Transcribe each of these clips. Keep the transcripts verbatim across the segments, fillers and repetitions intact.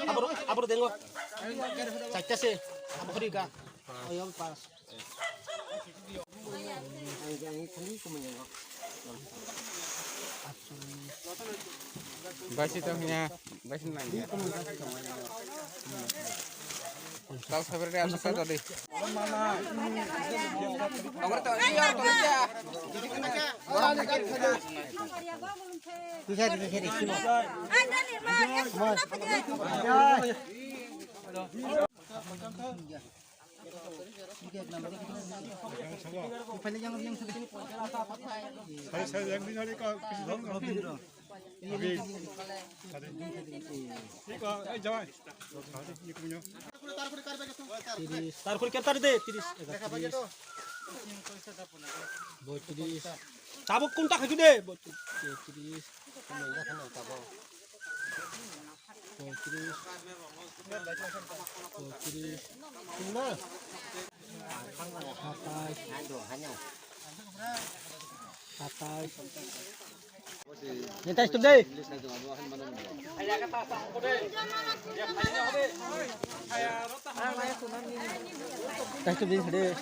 Abor, abor dengo. Chaita se. Abor hori ga. Oyong pas. Baisi tong ya, baisi nang ya. Tau sabar deh, anu sa tadi. Abor tau, iya, tau ya. Tarkuri kertari de, tiris, ekatris, boitris. Tabuk kunta khaju de, boitris, tetris. Poitris, poitris, satais, satais. Entai stop deh. Entai stop deh, deh.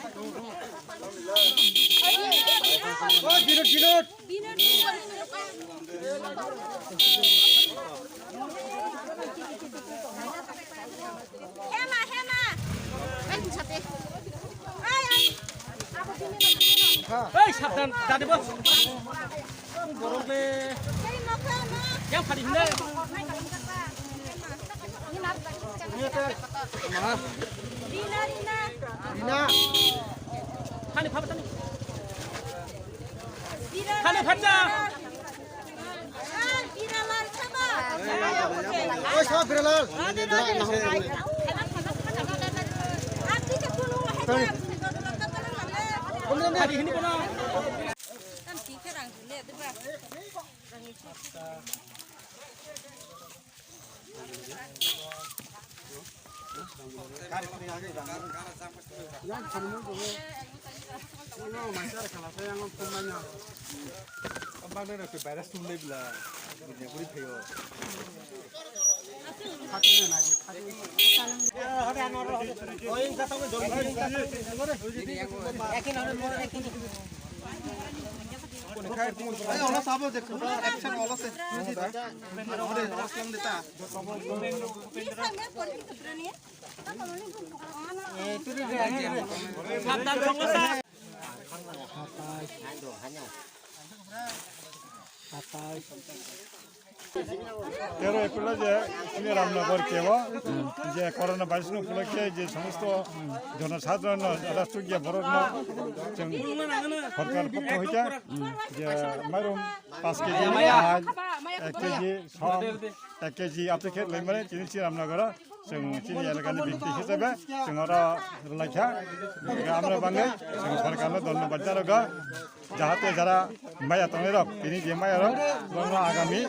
Oh, dilot, dilot. Ei, sabdan, dadi bos. Borok le. Yang phari hinde. Rina, Rina. Rina. Thani phaba thani. Thani phatsa. Oi, sab Biralal. Thani hini kono. Tero April je chini Ramnagar kebo je corona virus no upolokhe je somosto jonosadharon no rastro je borok no chwng sorkar pokho hoite je mairum paanch kg, dal ek kg, som ek kg apte khe lai mare chini si Ramnagar. Chwng chini elakani bikti hisabe chwng oro rwlaikha. Hwnkhe amra bagwi chwng sorkarno dhonnobad jarogo. Jahate jara maya tongnai rok, tini je maya rok, bono agami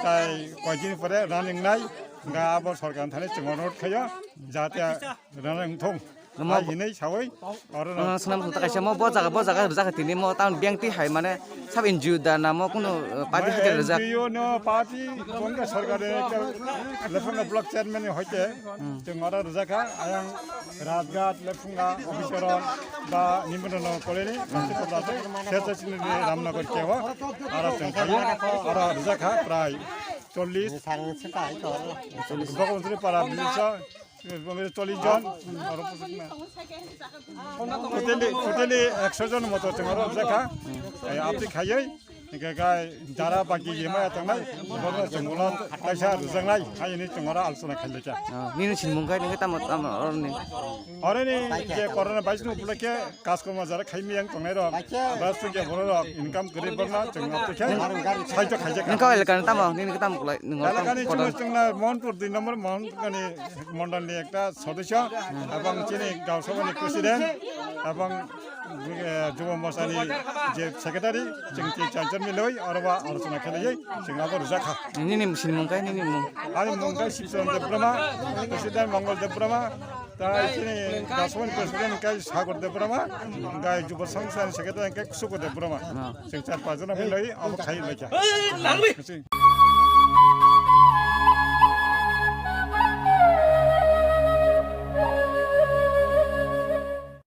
tai koidin pore running nai, hwnkhe abo sorkarni thani chwng onurodh khaio, jahate running thung. Namo hai hinwi sawi oro no. Swnam sota kaisa mo bo jaga, bo jaga rijak tini mo tam biyang ti hai mane sab N G O da namo kuno, eh, party hake rijak. N G O no party Congress sorkar ni ekta Lephunga block chairman ni hoite chwng oro rijak kha, ayang Rajghat, Lephunga, Officeron ba Nimrano Colony, Kanchipur Rajghat, Sersa Sinini Ramnagar kebo aro chwng khayo, oro rijak kha prai chollish, Bokobonsori para village o, Tollish jon, aro totally, totally ekso jon moto chwng oro rijak kha. Ai, apti khaiwi, hingke kai jara baki yema ya tongnai, bono chwng ulo kaisa rijaknai, hai hwnwi chwng oro alochona khailai kha. Ah, nini sinmung kai nini tamo, tamo oroni? Oroni je corona virus ni upolokhe kaskorma jara khaimiyang tongnai rok, rastro je borok rok income kwrwi borno chwng apti khai saijo khaijak kha. Nini kau elakani tamo, nini tamo kulai, nini tamo elakani kotor. Chwng chwngna Mohanpur dui number Mohan Ani mondol ni ekta sodosyo, ebong chini gaon sabha ni president, ebong, eh, Jubo Morcha ni je secretary, chwng tin char jon milwi oro ba alochona khlaiwi chwng abo rijak kha. Nini sinimung kai, nini mung? Ani mung kai Sibcharan Debbarma, president Mongol Debbarma, Tai chini Dasmani president kai Sagar Debbarma, kai Juba Sangsa ni secretary kai Sukur Debbarma. Sing char pajana bilai abo khai laikha.